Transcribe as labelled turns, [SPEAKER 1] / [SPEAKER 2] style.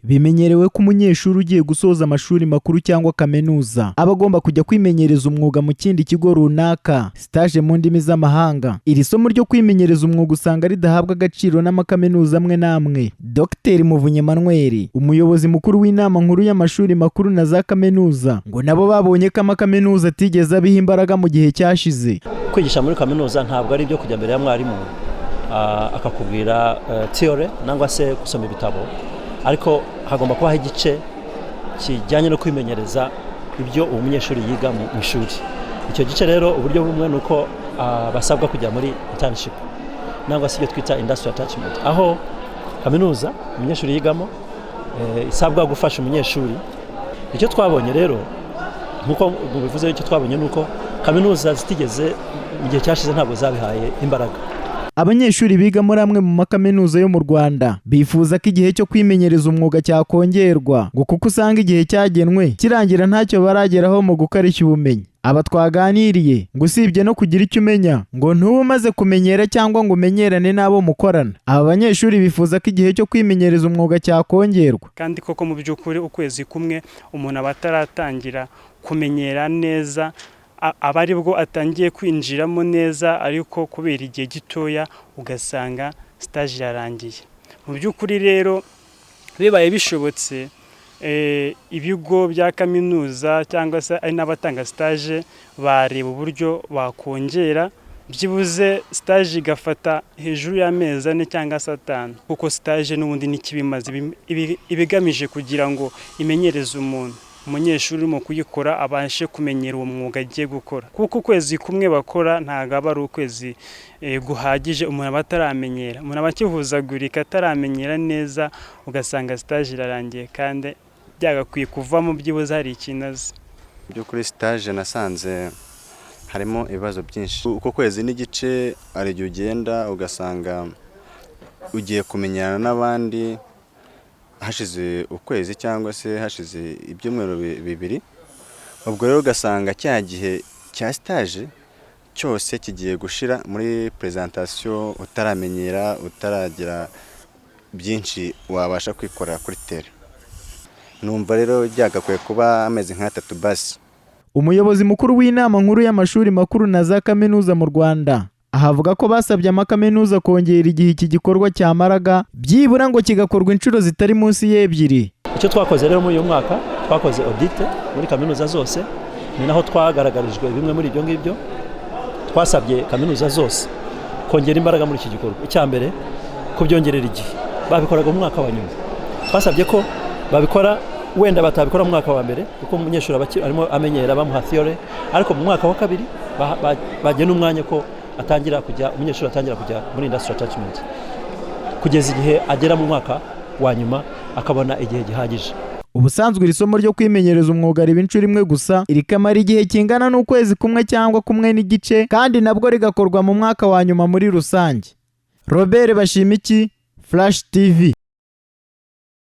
[SPEAKER 1] Bimenyerewe ko umunyeshuri ugiye gusoza amashuri makuru cyangwa kaminuza aba agomba kujya kwimenyereza umwuga mu kindi kigo runaka, stage mu ndimi z'amahanga. Iri somo ryo kwimenyereza umwuga usanga ridahabwa agaciro n'amakaminuza amwe n'amwe. Dr Muvunyi Emmanuel, umuyobozi mukuru w'Inama Nkuru y'Amashuri Makuru na za Kaminuza, ngo nabo babonye ko amakaminuza atigeze abiha imbaraga mu gihe cyashize.
[SPEAKER 2] Kwigisha muri kaminuza ntabwo ari ibyo kujya mbere ya mwarimu akakubwira théorie nangwa se gusoma ibitabo, ariko hagomba kubaho igice kijyanye no kwimenyereza ibyo uwo munyeshuri yiga mu ishuri. Icyo gice rero, uburyo bumwe ni uko basabwa kujya muri internship nangwa se ibyo twita industrial attachment, aho kaminuza umunyeshuri yigamo isabwa gufasha umunyeshuri. Icyo twabonye rero, nk'uko mubivuze, icyo twabonye ni uko kaminuza zitigeze mu gihe cyashize, ntabwo zabihaye imbaraga.
[SPEAKER 1] Abanyeshuri biga muri amwe mu makaminuza yo mu Rwanda bifuza ko igihe cyo kwimenyereza umwuga cyakongerwa, ngo kuko usanga igihe cyagenwe kirangira ntacyo barageraho mu gukarishya ubumenyi. Aba twaganiriye ngo usibye no kugira icyo umenya, ngo ntube umaze kumenyera cyangwa ngo umenyerane n'abo mukorana. Aba banyeshuri bifuza ko igihe cyo kwimenyereza umwuga cyakongerwa.
[SPEAKER 3] Kandi koko mu by'ukuri ukwezi kumwe umuntu aba ataratangira kumenyera neza, aba aribwo atangiye kwinjiramo neza, ariko kubera igihe gitoya ugasanga stage irarangiye. Mu by'ukuri rero, bibaye bishobotse, ibigo bya kaminuza cyangwa se ari n'abatanga stage bareba uburyo bakongera byibuze stage igafata hejuru y'amezi 4 cyangwa se 5, kuko stage n'ubundi n'ikibimaze iba igamije kugira ngo imenyereze umuntu, umunyeshuri urimo kuyikora abashe kumenyera uwo mwuga agiye gukora, kuko ukwezi kumwe bakora ntabwo aba ari ukwezi guhagije. Umuntu aba ataramenyera, umuntu aba akihuzagurika, ataramenyera neza, ugasanga stage irarangiye kandi byagakwiye kuvamo byibuze hari ikintu azi.
[SPEAKER 4] By'ukuri stage nasanze harimo ibibazo byinshi. Uko kwezi n'igice, hari igihe ugenda ugasanga ugiye kumenyerana n'abandi hashize ukwezi cyangwa se hashize ibyumweru 2. Ubwo rero ugasanga cya gihe cya stage cyose kigiye gushira muri présentation, utaramenyera, utaragira byinshi wabasha kwikorera kuri terrain. Numva rero byagakwiye kuba amezi nk'atatu basi.
[SPEAKER 1] Umuyobozi mukuru w'Inama Nkuru y'Amashuri Makuru na za Kaminuza mu Rwanda ahavuga ko basabye amakaminuza kongera igihe iki gikorwa cyamaraga, byibura ngo kigakorwa inshuro zitari munsi y'ebyiri.
[SPEAKER 2] Icyo twakoze rero muri uyu mwaka, twakoze audit muri kaminuza zose, ni naho twagaragarijwe bimwe muri ibyo ngibyo. Twasabye kaminuza zose kongera imbaraga muri iki gikorwa. Icya mbere, kubyongerera igihe. Babikoraga mu mwaka wa nyuma. Twasabye ko babikora, wenda batabikora mu mwaka wa mbere kuko umunyeshuri aba arimo amenyera, bamuha theory, ariko mu mwaka wa kabiri bagena umwanya ko atangira kujya, umunyeshuri atangira kujya muri industrial attachment kugeza igihe agera mu mwaka wa nyuma, akabona igihe gihagije.
[SPEAKER 1] Ubusanzwe iri somo ryo kwimenyereza umwuga riba inshuro imwe gusa, rikamara igihe kingana n'ukwezi kumwe cyangwa kumwe n'igice, kandi nabwo rigakorwa mu mwaka wa nyuma muri rusange. Robert Bashimiki, Flash TV.